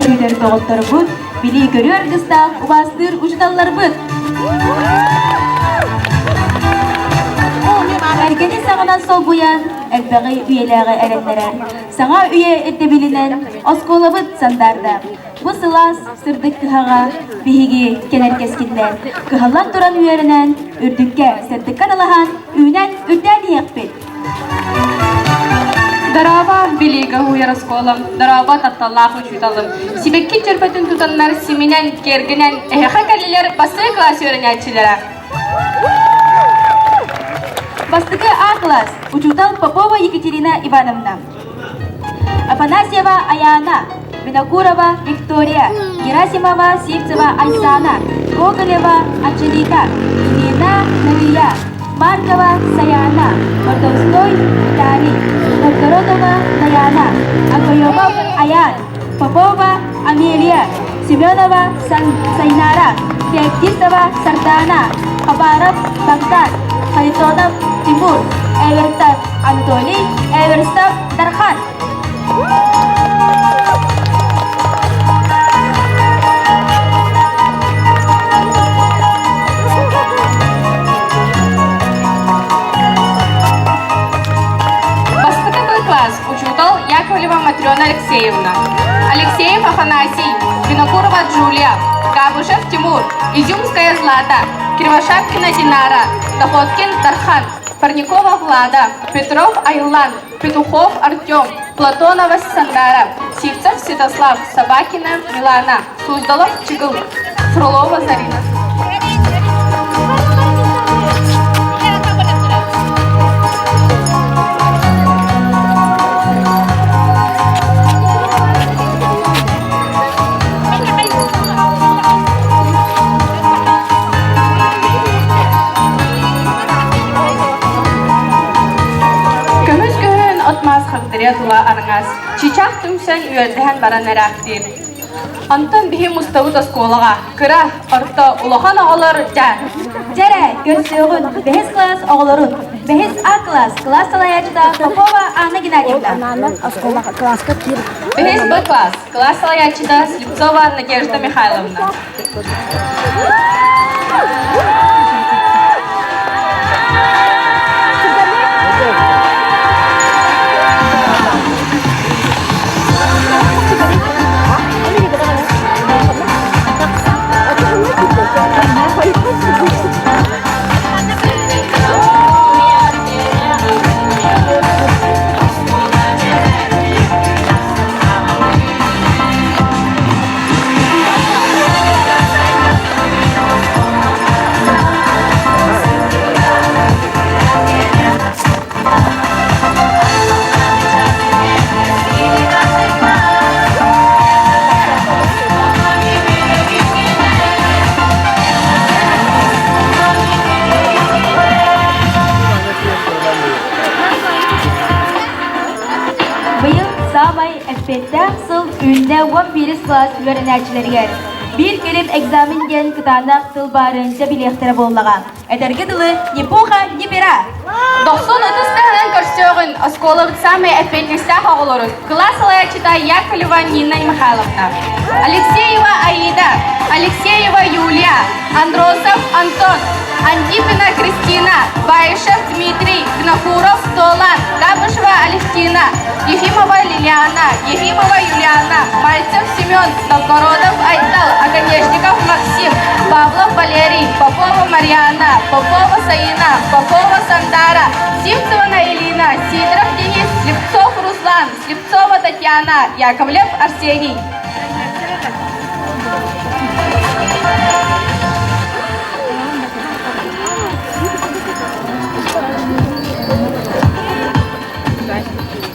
күүтэр доҕотторбут, билии-көрүү аргыстаах убаастыыр учууталларбыт! Эргэни саҕынан солбуйан, элбэҕи үйэлээҕи эрэннэрэр, саҥа үйэ ирдэбилинэн оскуолабыт сандаарда. Бу сылаас, сырдык кыһаҕа биһиги кэлэр кэскиллэр кыһаллан туран үөрэнэн, үрдүккэ, сырдыкка талаһан, үүнэн, үрдээн иһиэхпит. Дорообо, билиигэ уһуйар оскуолам, дорообо, тапталлаах учууталым. Сибэкки чөрбөтүн тутаннар симинэн, киэргэнэн, эһэхэ кэллилэр бастакы класс үөрэнээччилэрэ. Бастакы А класс, учуутал Попова Екатерина Ивановна. Афанасьева Аяна, Винокурова Виктория, Герасимова Сивцева Айсана, Гоголева Анжелика, Нина Нария, Маркова Саяна, Мордовской Виталий, Новгородова Даяна, Акоемов Аян, Попова Амелия, Семенова Сайнара, Феоктистова Сардана, Хабаров Богдан, Харитонов Тимур, Эвертов Анатолий, Эверстов Дархан. Бастакы Б класс учуутал Яковлева Матрена Алексеевна, Алексеев Афанасий, Винокурова Джулия, Габышев Тимур, Изюмская Злата, Кривошапкина Динара, Доходкин Дархан, Парникова Влада, Петров Айлан, Петухов Артем, Платонова Сандара, Сивцев Святослав, Собакина Милана, Суздалов Чыгыл, Фролова Зарина. Көмүс көһөн от-мас хагдарыа тула арыҥас, чычах түмсэн үөрдэһэн баран эрээхтиир. Онтон биһи мустабыт оскуолаҕа кыра, орто, улахан оҕолор дьэ. Дьэрэ, көрсүөҕүн, бэһис класс оҕолорун, бэһис А класс, класс салайааччыта Попова Анна Геннадьевна. Бэһис Б класс, класс салайааччыта Слепцова Надежда Михайловна. Быйыл саамай эппиэттээх сыл үүннэ 11 кылаас үөрэнээччилэригэр. Биир кэлим экзамен диэн кытаанах тыл баарын дьэ билиэхтэрэ буоллаҕа. Этэргэ дылы, ни пуха, ни пера. Дохсун ытыс таһынан көрсүөҕүн оскуолабыт саамай эппиэтинэстээх оҕолорун кылаас салайааччыта Яковлева Нина Михайловна, Алексеева Аида, Алексеева Юлия, Андросов Антон, Антипина Кристина, Баишев Дмитрий, Винокуров Толан, Габышева Алевтина, Ефимова Лилиана, Ефимова Юлиана, Мальцев Семен, Новгородов Айтал, Оконечников Максим, Павлов Валерий, Попова Марьяна, Попова Саина, Попова Сандара, Сивцева Наилина, Сидоров Денис, Слепцов Руслан, Слепцова Татьяна, Яковлев Арсений.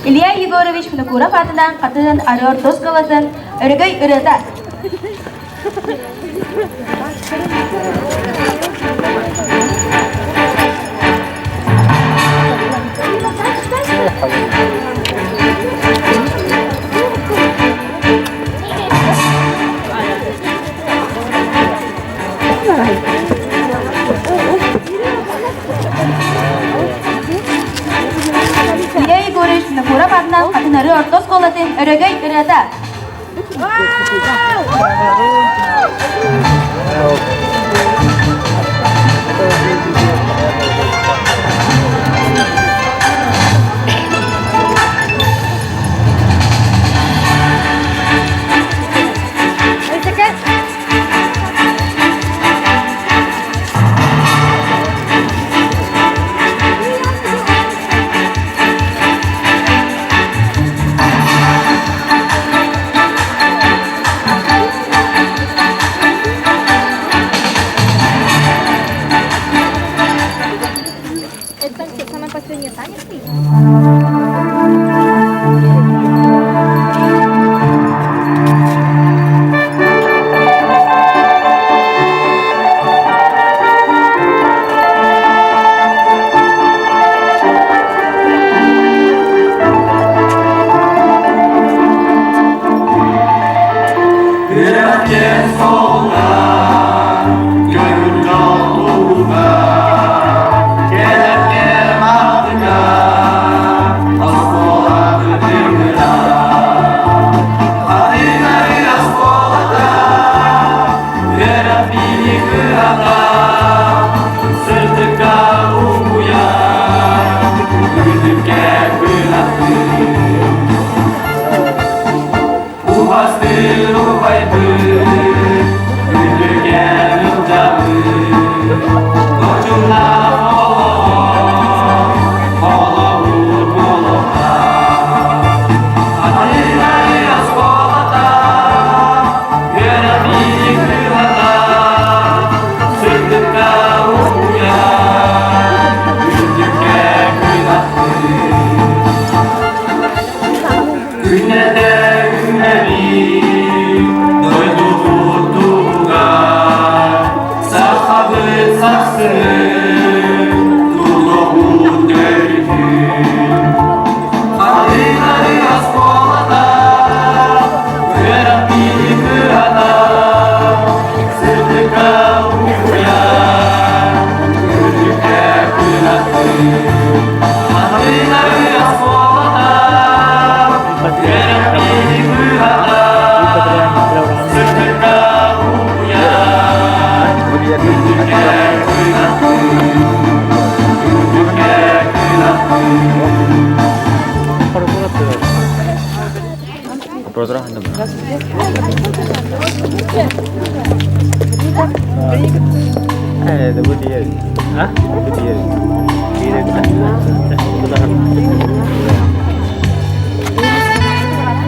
Илья Егорович Винокуров аатынан хатын Арыар тос галатын Өрөгөй ырыата. Илья Егорович Винокуров аатынан хатын Арыы орто оскуолатын Өрөгөй ырыата. Это самое последнее танец?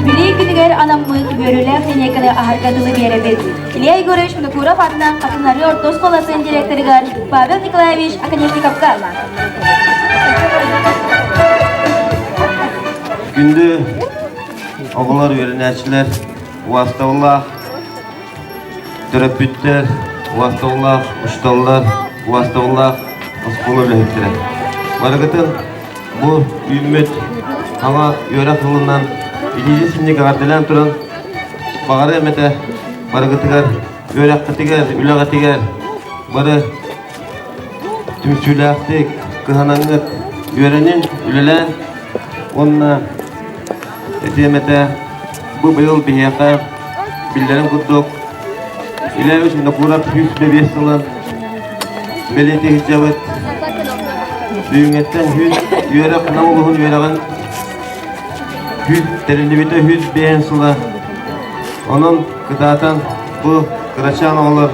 Билии күнүгэр анаммыт үөрүүлээх линейканы аһарга дылы биэрэбит. Илья Егорович Винокуров атынан Хатынары орто оскуолатын директорыгар Павел Николаевич Оконешниковка. Күндү оҕолор, үөрэнээччилэр, убаастабыллаах төрөппүттэр, убаастабыллаах учууталлар, убаастабыллаах оскуола үлэһиттэрэ. Барыгытын бу үүммүт саҥа үөрэх сылынан итиитин синньик эҕэрдэлээн туран, баҕарыам этэ барыгытыгар үөрэххитигэр, үлэҕитигэр бары түмсүүлээхтик, кыһанаҥҥыт үөрэнин, үлэлээн уонна этиэм этэ бу быйыл биһиэхэ биллэрин курдук Илья Винокуров 105 сылын бэлиэтии сылдьабыт. Бүгүҥҥэттэн 100 үөрэх Нам улууһун үөрэҕин 100 тэриллибитэ 105 сыла. Онон кытаатан бу кырачаан оҕолор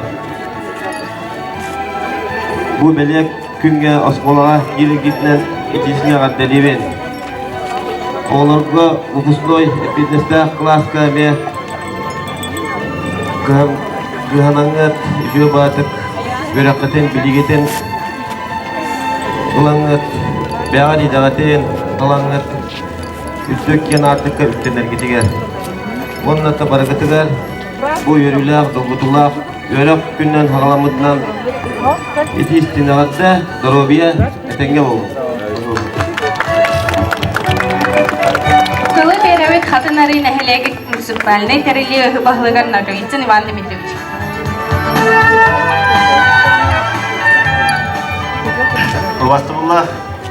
бу бэлиэ күҥҥэ оскуолаҕа киирэргитинэн итиисин эҕэрдэлиибин. Оҕолорго выпускной эппиэтинэстээх кылааска эмиэ кыһанаҥҥыт, үтүө баатык үөрэххитин, билиигитин ылаҥҥыт, бэйэҕит идэҕитин талаҥҥыт үрдүк киэн аартыкка үктэнэргитигэр уонна барыгытыгар бу үөрүүлээх, долгутуулаах үөрэх күнүнэн хаҕаламмытынан ити истин эҕэрдэ, доруобуйа, этэҥҥэ буолуҥ. Тылы биэрэбит Хатын Арыы нэһилиэгин муниципальнай тэриллии өһү баһылыгар Ноговицын Иван Дмитриевич. Убастыбыллаах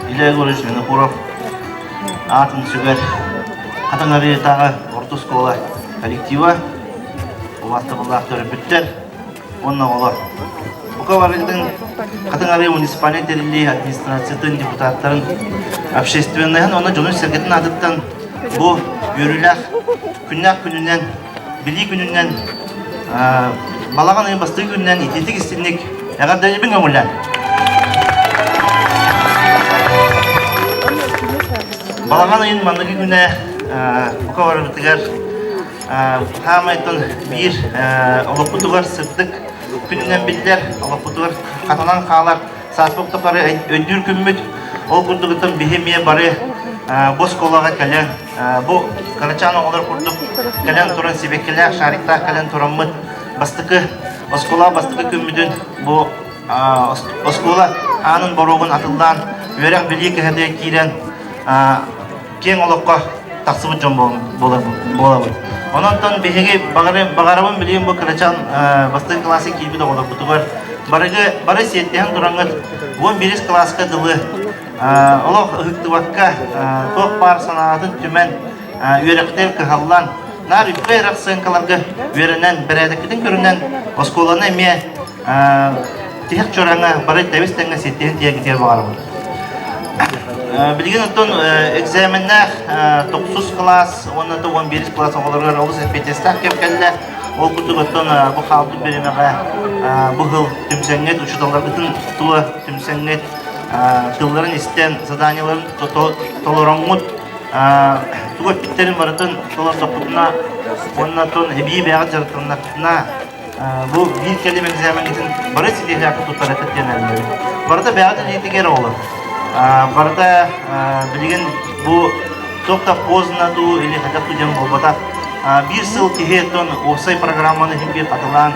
Илья Егорович Винокуров аатын сүгэр Хатыҥ Арыытааҕы орто оскуола коллектива. Убаастабыллаах төрөппүттэр уонна оҕолор. Бука барыгытын Хатыҥ Арыы муниципальнай тэриллии администрациятын депутаттарын общественноһын уонна дьонун-сэргэтин аатыттан бу үөрүүлээх күннээх күнүнэн, билии күнүнэн, балаҕан ыйын бастакы күнүнэн итиитик истинник эҕэрдэлиибин көҥүллээн. Балаҕан ыйын манныгы күнэ бука барыбытыгар Хаамайтан биир олохпутугар сырдык күнүнэн биллэр, олохпутугар хатанан хаалар сааспыт тухары өйдүүр күммүт. Ол курдугуттан биһи эмиэ бары бу оскуолаҕа кэлэн, бу кырачаан оҕолор курдук кэлэн туран сибэккилээх, шариктаах кэлэн тураммыт бастакы оскуола бастакы күммүтүн бу оскуола аанын боруогун атыллаан үөрэх-билии кыһатыгар киирэн киэҥ олоххо тахсыбыт дьон буолабыт. Онон биһиги баҕарабын билигин бу кырачаан бастакы кылааска киирбит оҕолорбутугар барыгы бары сиэттиһэн тураҥҥыт 11 кылааска дылы олох ыһыктыбакка туох баар санаатын түмэн үөрэхтэр кыһаллан наар үчүгэй эрэх сыаҥкаларга үөрэнэн бэрээдэккитин көрүнэн оскуоланы эмиэ тиһэх чуораҥа бары тэбис тэҥҥэ сиэттиһэн тиийэргитигэр баҕарабын. Билигин оттон экзаменнаах тохсус кылаас уонна да 11 кылаас оҕолоругар олус эппиэтинэстээх кэм кэллэ. Ол курдук оттон бу хаалбыт бириэмэҕэ бу сыл түмсэҥҥит учууталларгытын тула түмсэҥҥит тылларын истэн заданиеларын толороҥҥут тугу эппиттэрин барытын толордохпутуна уонна оттон эбии бэйэҕит дьарыктаннаххытына Бу биир кэлим экзаменҥытын бары ситиһиэххэ туттарыаххыт диэн эрэнэбин. Барыта бэйэҕит илиитигэр оҕолор. Барыта билигин бу туох да поздно дуу или хотя бы диэн буолбатах. Биир сыл киһи оттон уопсай программаны иһин биир хатылаан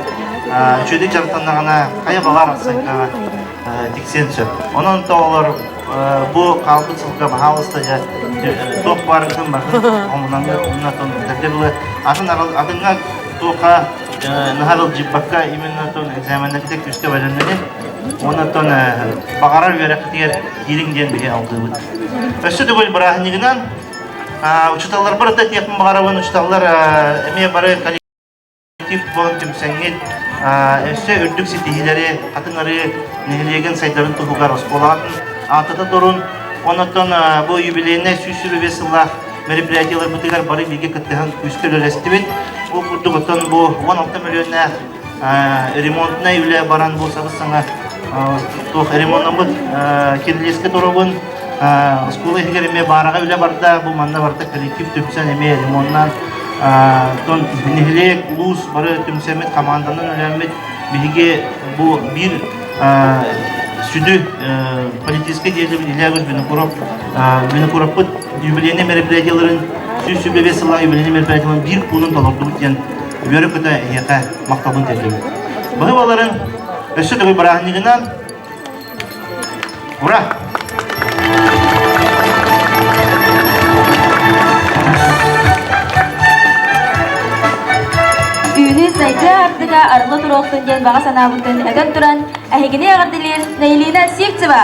үчүгэйдик дьарыктаннаҕына хайа баҕар оценкаҕа тиксиэн сөп. Онон оҕолор бу хаалбыт сылга баһаалыста дьэ туох бааргытын барытын хомунан уонна атын атыҥҥа туохха наһаа ылдьыйбакка именно тон экзаменнарга күүскэ бэлэмнэнин уонна тон баҕарар үөрэххитигэр киириҥ диэн биһи алдыыбыт. Өссө төгүл бырааһынньыгынан учууталларбар да этиэхпин баҕарабын учууталлар эмиэ бары коллектив буолан түмсэҥҥит өссө үрдүк ситиһиилэри Хатыҥ Арыы нэһилиэгин сайдарын туһугар оскуолаҕытын аатата турун. Онон бу юбилейнай 125 сыллаах мероприятиеларбытыгар бары бииргэ кыттыһан күүскэ үлэлэстибит. Ол курдук оттон бу 16 мөлүйүөннээх ремонтнай үлэ баран бу сабыс-саҥа туох ремоннаммыт кирилиэскэ туругун оскуола иһигэр эмиэ баараҕа үлэ барда. Бу манна барыта коллектив түмсэн эмиэ ремоннаан тон нэһилиэк, улуус бары түмсэммит, хамаанданан үлэлэммит биһиги бу биир сүдү политическай деятель Илья Егорович Винокуров Винокуровпут юбилейнай мероприятиеларын 125 сыллаах юбилейнай мероприятиеларын биир пуунун толордубут диэн үөрэ-көтө эһиэхэ махталбын тиэрдэбин. Баһы баларын өссө төгүл бырааһынньыгынан ура! Үүнүү сайдыы аартыга арылла туруохтун диэн баҕа санаабытын этэн туран, эһигини эҕэрдэлиир Наилина Сивцева!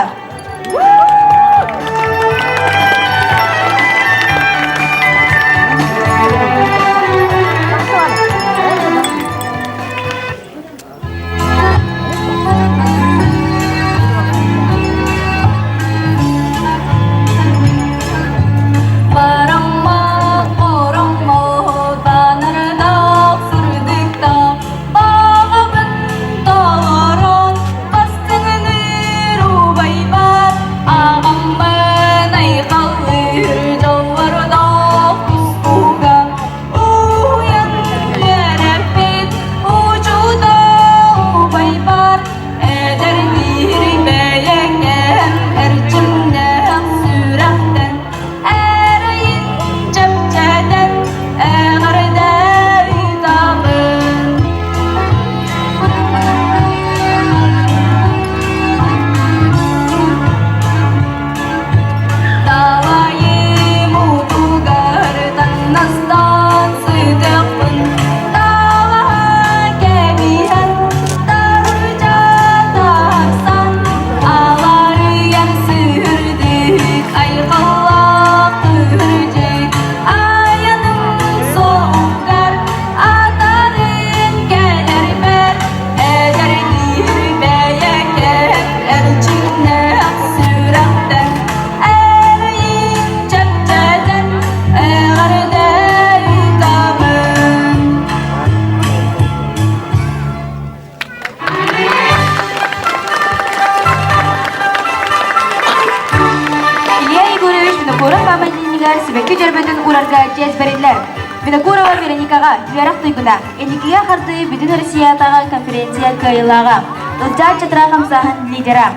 дөрбөтүн уурарга чиэс бэриллэр. Винокурова Вероникаҕа үөрэх туйгуна, инникигэ хардыы Бүтүн Россиятааҕы конференция кыайыылааҕа, Ылдьаа Чатра хамсааһын лидера.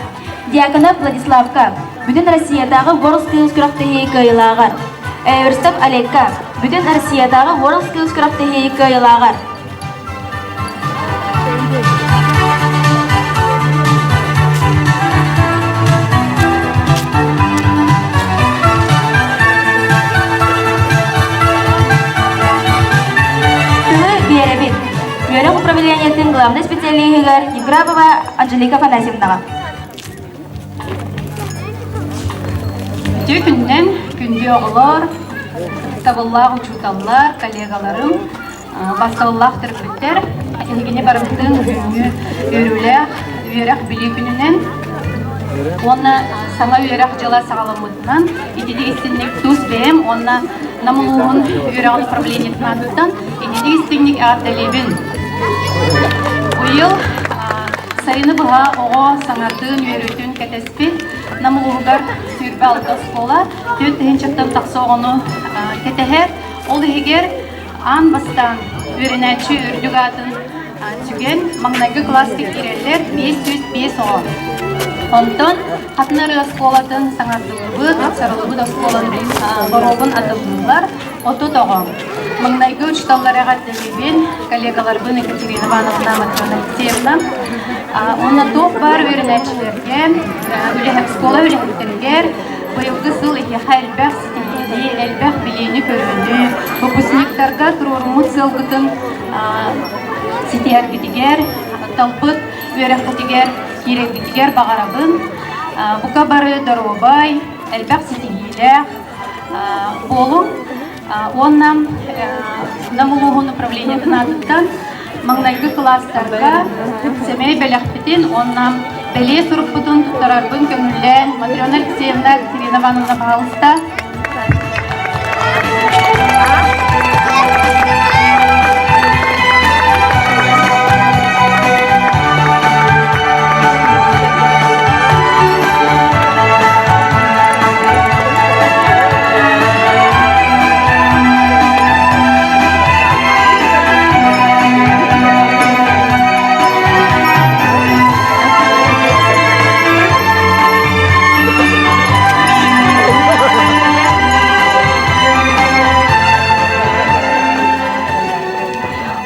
Дьяконов Владиславка, Бүтүн Россиятааҕы WorldSkills күрэхтэһии кыайыылааҕар. Эверстов Олегка, Бүтүн Россиятааҕы WorldSkills күрэхтэһии кыайыылааҕар. Тылы биэрэбит. Үөрэх управлениетын главнай специалиһыгар Евграфова Анжелика Афанасьевнаҕа. Үтүө күнүнэн күндү оҕолор, ытыктабыллаах учууталлар, коллегаларым, басталлаах төрөппүттэр, эһигини барыбытын бүгүҥҥү үөрүүлээх үөрэх билии күнүнэн уонна саҥа үөрэх дьыла саҕаламмытынан итини истинник тус бэйэм уонна Нам улууһун үөрэҕин управлениетын аатыттан итини истиҥник эҕэрдэлиибин. Быйыл сайыны быһа оҕо саҥардыын үөрүүтүн кэтэспит Нам улууһугар 26 оскуола 4 тыһыынчаттан тахса оҕону кэтэһэр. Ол иһигэр аан бастаан үөрэнээччи үрдүк аатын сүгэн маҥнайгы кылааска киирэллэр 505 оҕо. Онтон Хатын Арыы оскуолатын саҥардыллыбыт, тупсарыллыбыт оскуоланы боруогун атыллыыллар 30 оҕо. Маҥнайгы учууталлар эҕэрдэлиибин, коллегаларбын Екатерина Ивановна, Матрена Алексеевна. Уонна туох баар үөрэнээччилэргэ, оскуола үлэһиттэригэр быйылгы сыл эһиэхэ элбэх ситиһиини, элбэх билиини-көрүүнү, выпускниктарга туруоруммут сыалгытын ситиһэргитигэр, талбыт үөрэххитигэр киирэргитигэр баҕарабын. Бука бары доруобай, элбэх ситиһиилээх буолуҥ. Уонна Нам улууһун управлениетын аатыттан маҥнайгы кылаастарга сэмэй бэлэхпитин уонна бэлиэ сурукпутун туттарарбын көҥүллээн Матрена Алексеевна, Екатерина Ивановна, пожалуйста.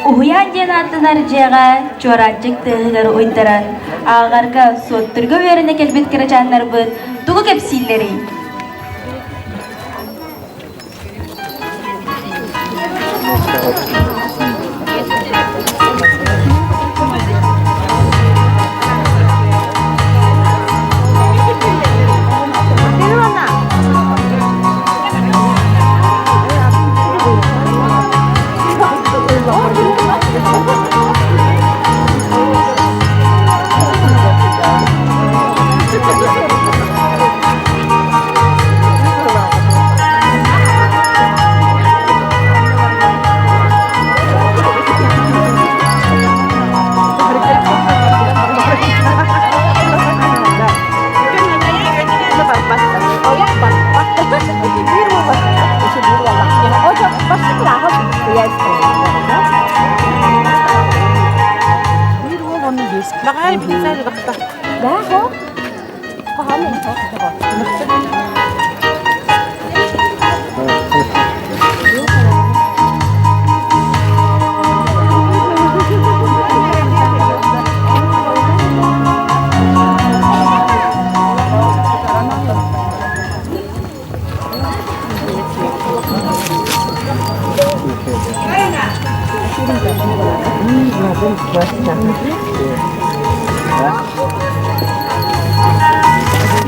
Уһуйаан диэн ааттанар дьиэҕэ чуораанчык тыаһыгар уйдаран, ааҕарга, суоттурга үөрэнэ кэлбит кырачааннарбыт тугу кэпсииллэрий?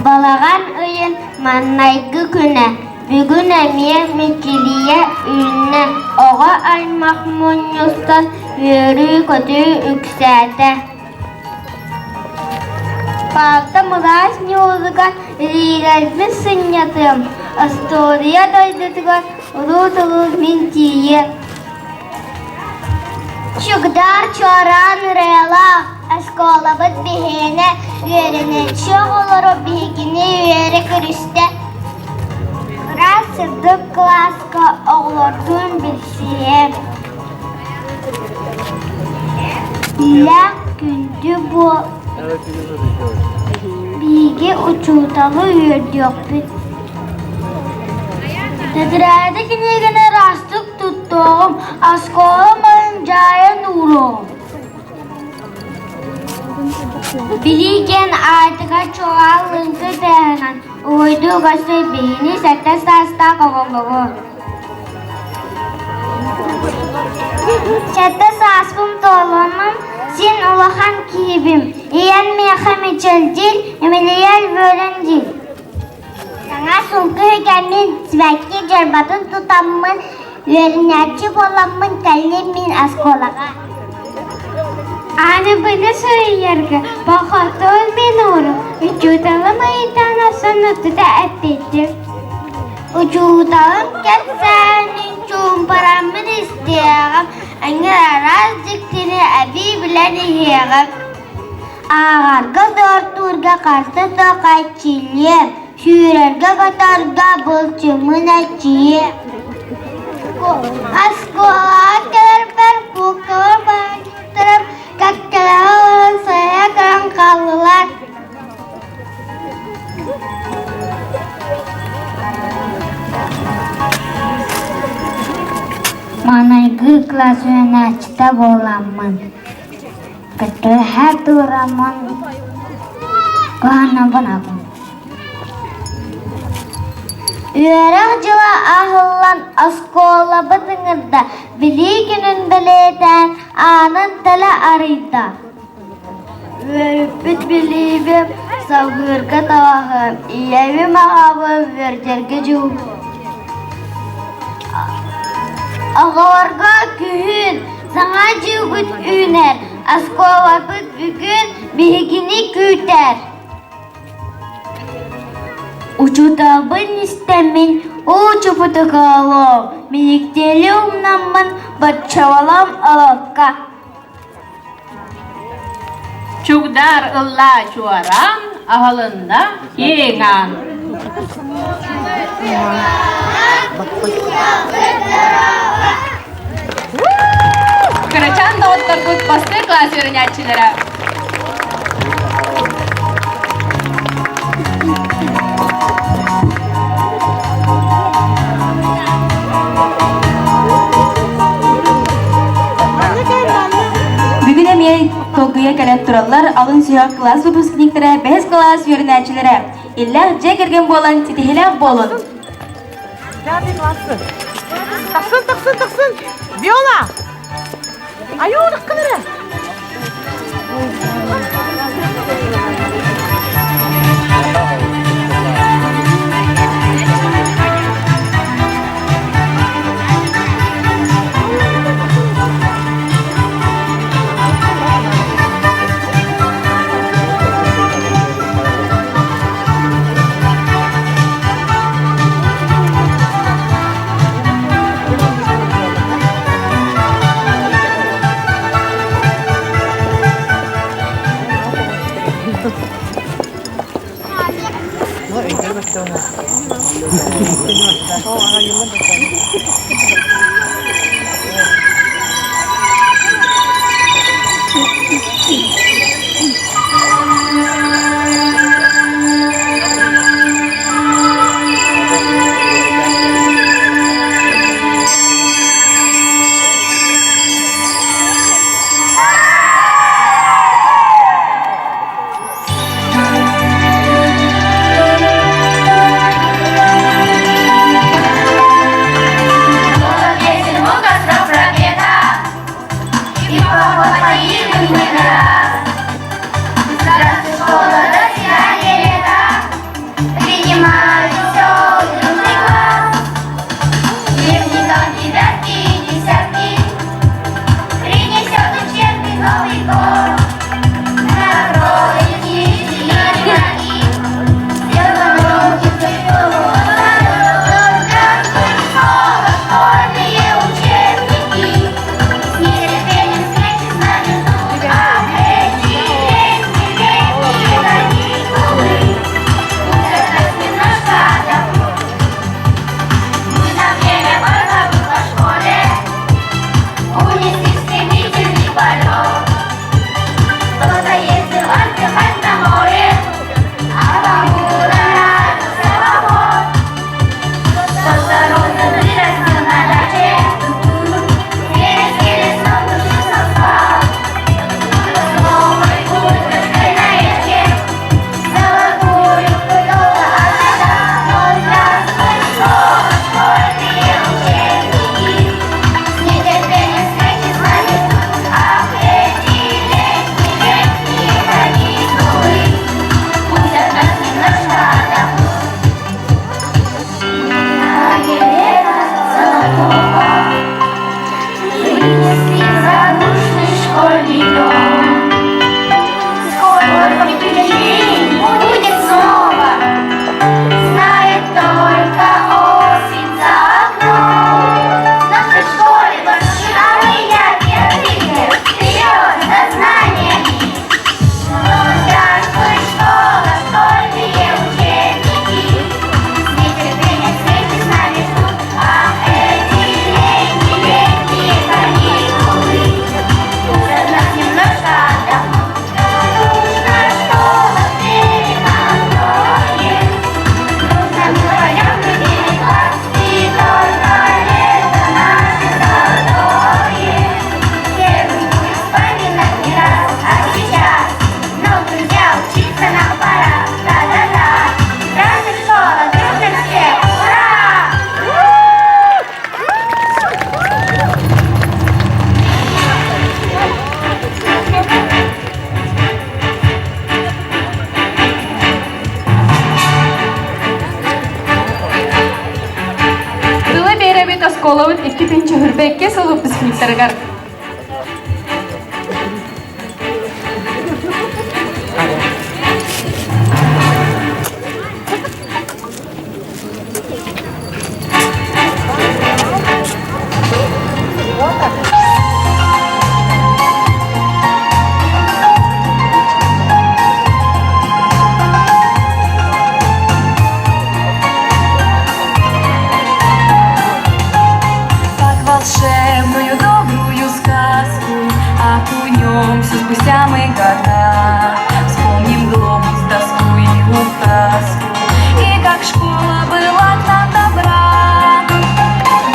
Балаҕан ыйын маҥнайгы күнэ бүгүн эмиэ мичилийэ үүннэ, оҕо аймах мунньустан үөрүү-көтүү үксээтэ. Паарта мылаас ньууругар илиилэрбин сынньатыам, остуоруйа дойдутугар уруу-туруу мин тиийиэм. Чугдаар чуораан ырыалаах оскуолабыт биһиэнэ үөрэнээччи оҕолоро биһигини үөрэ көрүстэ. Ыраас сырдык кылааска оҕолордуун билсиһиэм. Иллээх күндү буол Биһиги учууталы үөрдүөхпүт. Тетради кинигэни ыраастык туттуоҕум, оскуола малын дьаайан ууруоҕум. Билии диэн аатыгар чуолаан лыҥкыр тыаһынан уһуйдуу көстөр биһини сэттэ саастаах оҕолору. Сэттэ сааспын туоламмын син улахан киһибин. Ийэм миэхэ мичилдиир, имилийэр үөрэн диир. Саҥа сылгы үгэммин, сибэкки дьарбатын тутаммын, үөрэнээччи буоламмын кэллим мин оскуолаҕа. Аны быны суруйарга похотун мин ууру, учууталым ыйытан сонутута эппитим. Учууталым кэпсээнин чуумпараммын истиэҕим, эҥин араас дьиктини эбии билэн иһиэҕим. Ааҕарга, суортуурга харса суох эрчиллиэм, сүүрэргэ-көтөргө былчыҥмын эрчийиэм. Оскуолаҕа кэлэрбэр кууккабар баанньыктарым кэккэлэһэ олорон сайа көрөн хааллылар. Маҥнайгы кылаас үөрэнээччитэ буоламмын Кытыһа тураммын куһаҕанабын Үөрэх дьыла аһыллан оскуолабыт ыҥырда, билии күнүн бэлиэтээн аанын тэлэ арыйда. Үөрүппүт билиибим салгыырга талаһыам, ийэбим аҕабым үөрдэргэ дьулуһуом. Оҕолорго күһүн Саҥа дьылбыт үүнэр, оскуолабыт бүгүн биһигини күүтэр. Учууталбын истэммин уу чупутукаалоом, миниктиэли умнаммын баччалалам олокко. Чугдаар ыллаа чуораан, аһылынна киэҥ аан. Кырачаан доҕотторбут бастыҥ кылаас үөрэнээччилэрэ. Бүгүн эмиэ долгуйа кэлэн тураллар алын сүһүөх кылаас выпускниктара, бэһис кылаас үөрэнээччилэрэ. Иллээх дьиэ кэргэн буолан ситиһиилээх буолун! Пятый классы. Тахсын, тахсын, тахсын! Виола! Айуу, тахкын эрэ! кылаастарыгар. Как волшебную добрую сказку Окунемся спустя мы года Вспомним глобус, доску и указку И как школа была к нам добра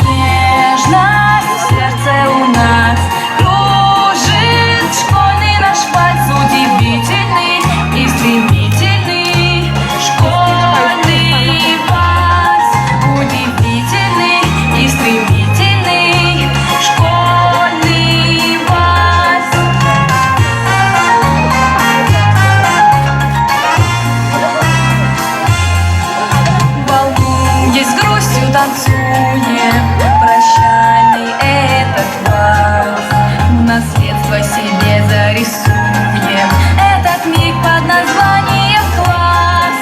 Нежность в сердце у нас Кружит школьный наш вальс Удивительный и стремительный Школьный вальс Удивительный и стремительный Школьный вальс. Волнуясь, грустью танцуем Прощальный этот вальс В наследство себе зарисуем Этот миг под названием класс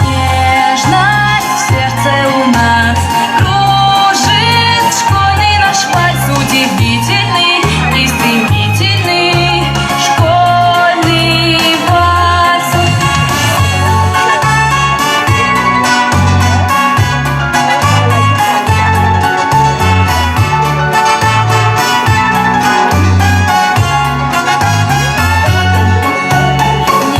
Нежность в сердце у нас Кружит школьный наш вальс Удивительный и стремительный Школьный вальс.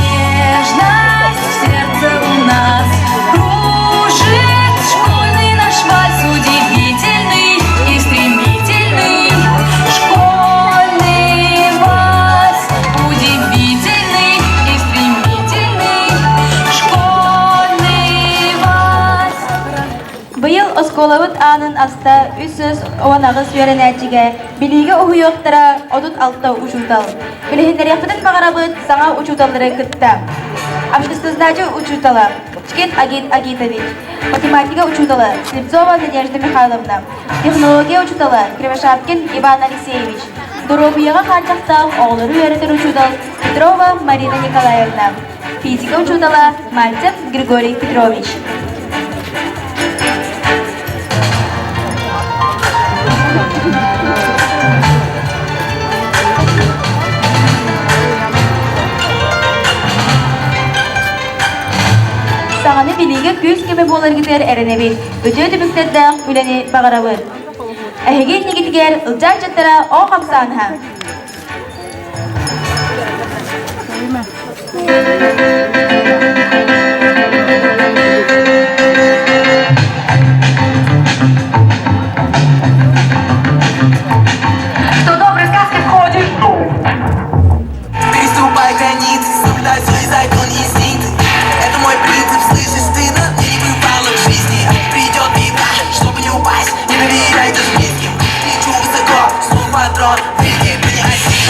Нежность в сердце у нас кружит школьный наш вальс удивительный и стремительный. Школьный вальс удивительный и стремительный. Школьный вальс. Быйыл оскуолабыт аанын аста 318 үөрэнээччигэ билиигэ уһуйуохтара 36 учуутал. Билиһиннэриэхпитин баҕарабыт саҥа учууталлары кытта. Обществознание учуутала Чкин Агит Агитович, математика учуутала Слепцова Надежда Михайловна, технология учуутала Кривошапкин Иван Алексеевич, доруобуйаҕа хааччахтаах оҕолору үөрэтэр учуутал Петрова Марина Николаевна, физика учуутала Мальцев Григорий Петрович. Саҥаны билиигэ күүс көмө буоларгытыгар эрэнэбит, үтүө түмүктэрдээх үлэни баҕарабыт. Эһиги иннигитигэр Ылдьаа ыччаттара оо хамсааныһа! Кто доброй сказки входит? Переступай границы, соблюдай свои законы инстинкты. Это мой принцип, слышишь, стыдно, мне не бывало в жизни. Придет беда, чтобы не упасть, не доверяй даже близким. Лечу высоко, словно патрон, впереди меня осилит.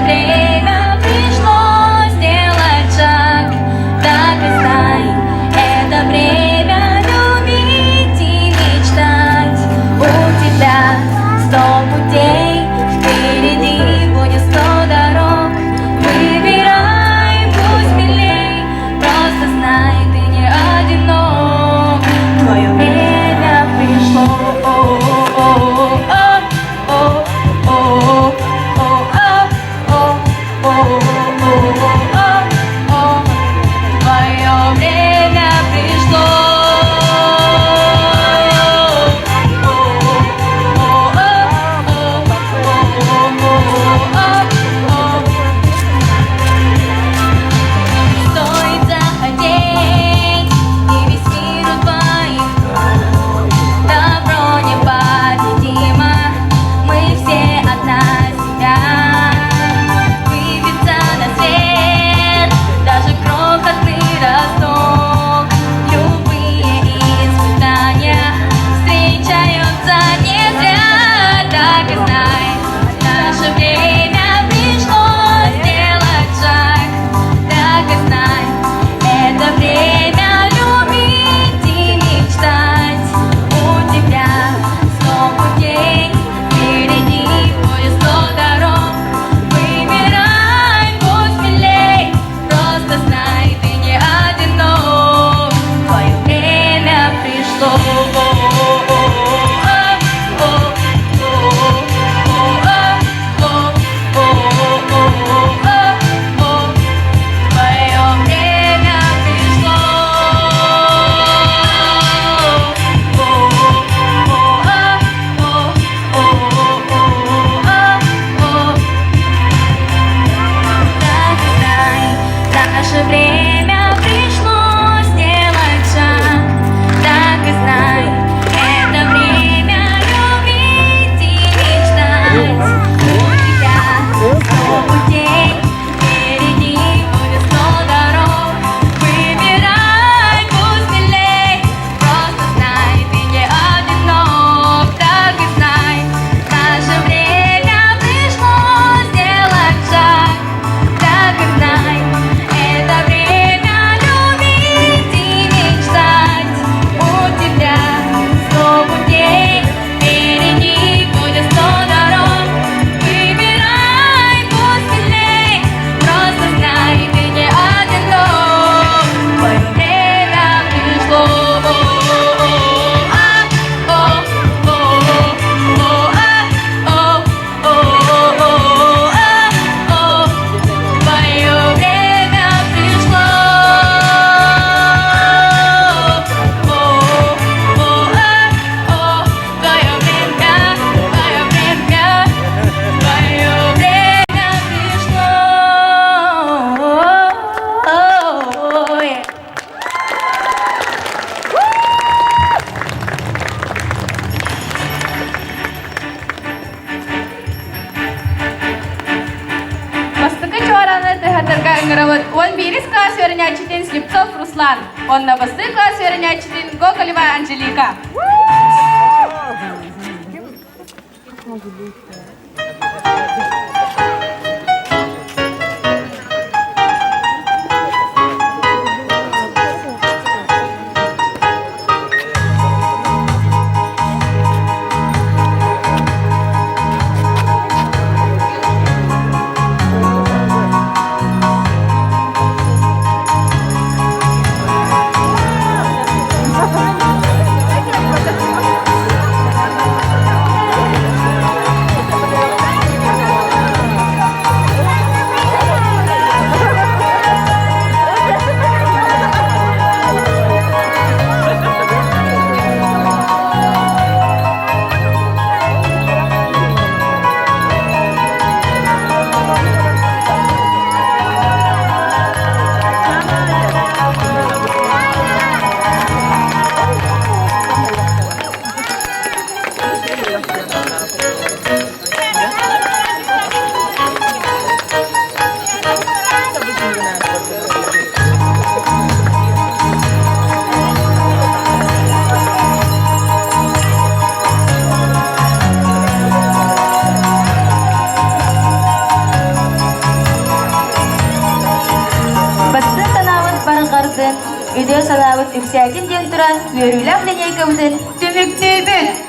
Время пришло сделать шаг. Так и знай, это время любить и мечтать. У тебя сто путей, впереди будет сто дорог. Выбирай, будь смелей, просто знай, ты не одинок. Твое время пришло. Твое время пришло. Стоит захотеть, и весь мир у твоих ног. Добро непобедимо, мы все одна семья. Выбиться на свет, даже крохотный росток. Любые испытания встречаются не зря. Так и знай, наше время пришло сделать шаг. Так и знай, это время любить и мечтать. У тебя сто путей, впереди будет сто дорог. Выбирай, будь смелей, просто знай, ты не одинок. Твое время пришло. Твое время пришло. Так и знай, наше время пришло сделать шаг. Так и знай, это время любить и мечтать. У тебя сто путей, впереди будет сто дорог. Выбирай, будь смелей, просто знай, ты не одинок. Так и знай, наше время пришло сделать шаг. Так и знай, это время любить и мечтать. У тебя сто путей, впереди будет сто дорог. Выбирай, будь смелей, просто знай, ты не одинок. Твое время пришло. Твое время пришло. Твое время, твое время, твое время пришло. Бастакы чуораны тыһатарга ыҥырабыт уон биирис кылаас үөрэнээччитин Слепцов Руслан уонна бастыҥ кылаас үөрэнээччитин Гоголева Анжелика. Үтүө санаабыт үксээтин диэн туран үөрүүлээх линейкабытын түмүктүүбүт!